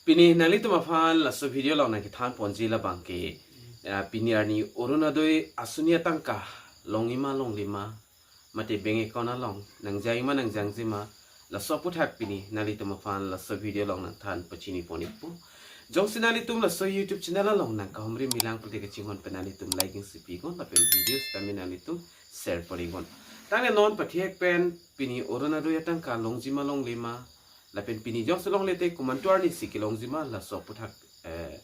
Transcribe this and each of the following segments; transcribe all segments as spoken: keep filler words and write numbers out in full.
Pini nanglitum aphan laso video along nangkethan ponji labang ke, eh, pini arni Orunodoi asoni atangka longji ma longle ma, mate bank account along nangjangji ma nangjangje ma, laso aputhak pini nanglitum aphan laso video along nangthan pachini pon ikpo. Jongsi nanglitum laso YouTube channel along nangkahumri milang pulote kachinghon pen nanglitum like isi pi iknon lapen video sitame nanglitum share pon iknon. Tangte non pathek pen pini Orunodoi atangka longji ma longle ma, lapen pini jongsi longle te komantu arni si kelongji ma, laso aputhak, eh,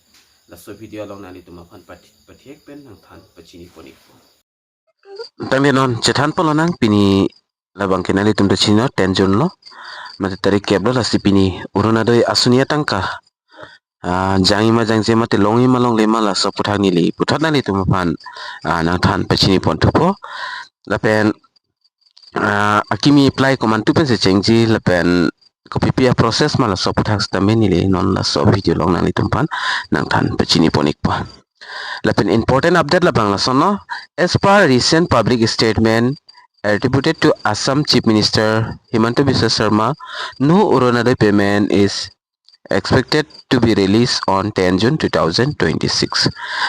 laso video along nanglitum aphan pathi-, pathek pen nangthan pachini pon ikpo. Tangte non chethan pon lonang pini labang ke nanglitum ta chininon, ten June lo. Mate tarik kep lo, lasi pini Orunodoi asoni atangka, ah, jangji ma jangje mate longji ma longle ma, laso aputhak neli puthot nanglitum aphan, ah, nangthan pachini pon thupo. Lapen, ah, akimi apply komantu pensi chengji lapen kopipi a-process ma, laso aputhak sitame neli non laso video along nanglitum aphan nangthan pachini pon ikpo. Lapen important update labang lasonlo. As per recent public statement attributed to Assam Chief Minister Himanta Biswa Sarma, no Orunodoi payment is expected to be released on ten June two thousand twenty-six.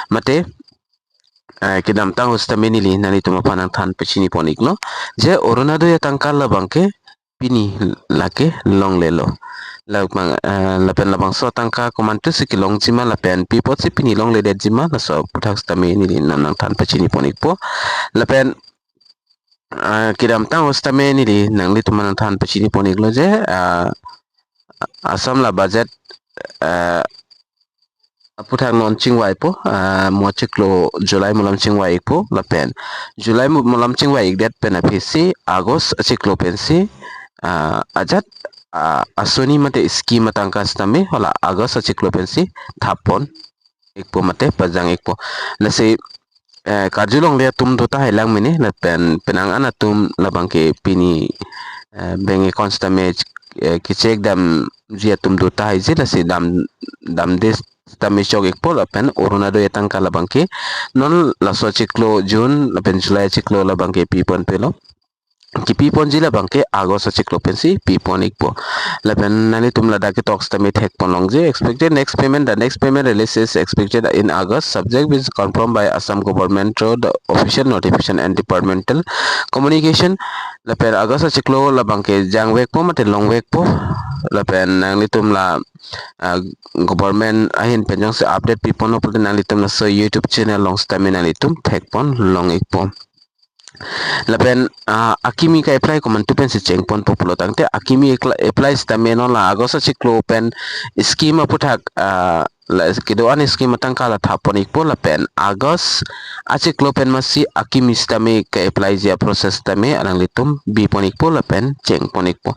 Mate, eh, kedamtang ahut sitame neli nanglitum aphan nangthan pachini pon iknon je Orunodoi atangka labang ke pini lake longlelo. Labang, eh, lapen labangso atangka komantu si kelongji ma lapen pi apotsi pini longledetji ma, laso aputhak sitame neli non nangthan pachini pon ikpo. Lapen, eh, kedamtang ahut sitame neli nanglitum aphan nangthan pachini pon iklo je, ah, Assam la budget, eh, aputhak non chingvaipo, ah, mo achiklo July malom chingvai ikpo lapen July mo-, malom chingvai ikdet pen aphi si August achiklo pensi, ah, ajat, ah, asoni mate scheme atangka sitame hala August achiklo pensi thap pon ikpo mate pajang ikpo. Lasi, eh, karjulongle atum do tahai lang mene, lapen penang an atum labang ke pini, eh, bank account sitame, eh, ke-check damji atum do tahai je, lasi dam, damde sitame chok ikpo lapen Orunodoi atangka labang ke non laso achiklo June lapen July achiklo labang ke pi ponpelo. Kepi ponji labang ke August achiklo pensi pi pon ikpo. Lapen nanglitum ladak ketok sitame thek pon longji. Expected next payment, the next payment release is expected in August, subject is confirmed by Assam government through the official notification and departmental communication. Lapen August achiklo labang ke jangvekpo mate longvekpo. Lapen nanglitum la, ah, government ahin pen jongsi update pi ponpo pulote nanglitum laso YouTube channel along sitame nanglitum thek pon long ikpo. Lapen, ah, akimi ka-apply komantu pensi cheng ponpo pulo tangte, akimi ekla-, apply sitame non la August achiklo pen scheme aputhak, ah, la kedo-an scheme atangka la thap pon ikpo lapen August achiklo pen masi akimi sitame ka-applyji a-process sitame alanglitum bi pon ikpo lapen cheng pon ikpo.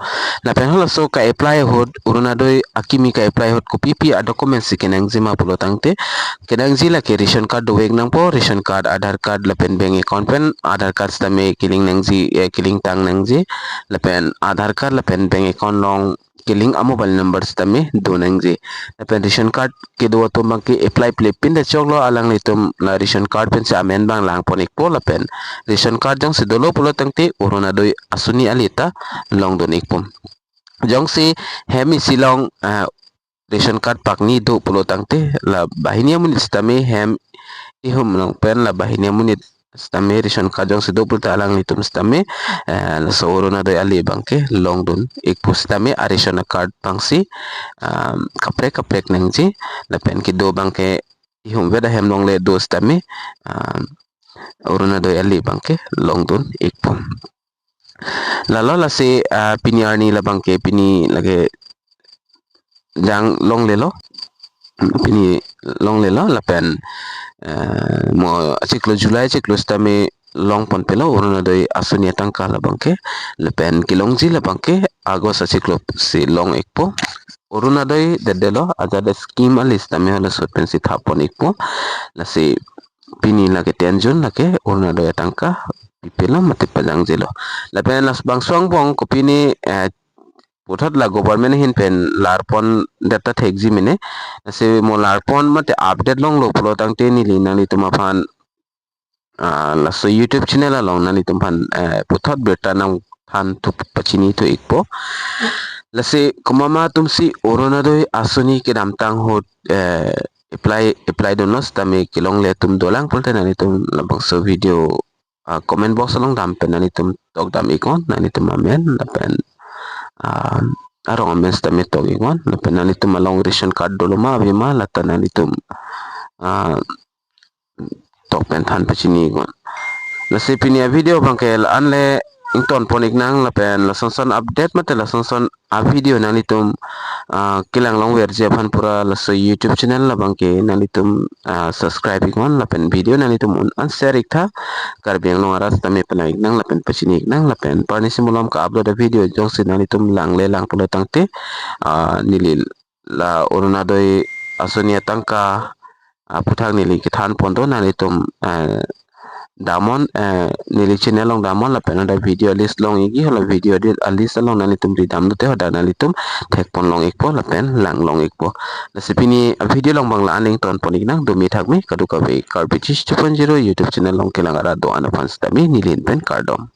Lapen halaso ka-apply ahut, Orunodoi akimi ka-apply ahut kopipi a-document si kenangji ma pulo tangte, kenangji lake ration card dovek nangpo, ration card, Aadhaar card lapen bank account pen Aadhaar card sitame ke-link nangji, eh, ke-link tang nangji, lapen Aadhaar card lapen bank account along ke-link a-mobile number sitame do nangji. Lapen ration card kedo atum abang ke-apply plepin ta choklo, alanglitum la ration card pensi amen abang lang pon ikpo lapen ration card jongsi dolo pulo tangte Orunodoi asoni ale ta longdun ikpo. Jongsi hem isi along, ah, ration card pakni do pulo tangte la banghini amonit sitame hem ihum along pen la banghini amonit sitame ration card jongsi do pulote alanglitum sitame, eh, laso Orunodoi ale abang ke longdun ikpo sitame a-ration card abangsi, ah, kaprek kaprek nangji lapen kedo abang ke ihum vet ahem along le do sitame, ah, Orunodoi ale abang ke longdun ikpo. Lalo lasi, ah, pini arni labang ke pini lake jang longlelo. Pini longlelo lapen, eh, mo achiklo July achiklo sitame long ponpelo Orunodoi asoni atangka labang ke, lapen kelongji labang ke August achiklo si long ikpo. Orunodoi dedelo, ajat scheme ale sitame halaso pensi thap pon ikpo. Lasi pini lake ten June lake Orunodoi atangka pipelo mate pajangjelo. Lapen labangso angbong kopine, eh, puthot la government ahin pen lar pondet ta thekji mene. Lasi mo lar pon mate update longlo pulo tangte neli nanglitum aphan, ah, laso YouTube channel along nanglitum aphan, eh, puthot birta nangthan thu pachini thu ikpo. Lasi komat ma atum si Orunodoi asoni kedamtang ahut, eh, apply, apply dunlo sitame kelongle atum dolang pulote nanglitum labangso video, ah, comment box along dam pen nanglitum tokdam iknon, nanglitum amen lapen, ah, arong amen sitame tok iknon, lapen nanglitum along ration card dolo ma ave ma lata nanglitum, ah, tok pen than pachini iknon. Lasi pini a-video abangke la-an le ingtonpon iknang lapen lasonson update mate lasonson a-video nanglitum, ah, kelang longverji aphan pura laso YouTube channel labangke nanglitum, ah, subscribe iknon lapen video nanglitum un-an share iktha. Karbi Anglong arat sitame palang iknang lapen pachini iknang lapen parni si malom ka-upload a-video jongsi nanglitum langle lang pulo tangte, ah, neli la Orunodoi asoni atangka aphuthak neli kethan ponpo, nanglitum, eh, damnon, eh, neli channel along damnon lapen hadak video list along ikji, hala video di-, a-list along nanglitum ridam lote hadak nanglitum thekpon long ikpo lapen lang long ikpo. Lasi pini a-video along abang la-an le ingtonpon iknang, dome thakme kadokave Karbi Tish two point zero YouTube channel along kelang arat do-an aphan sitame neli ahin pen kardom.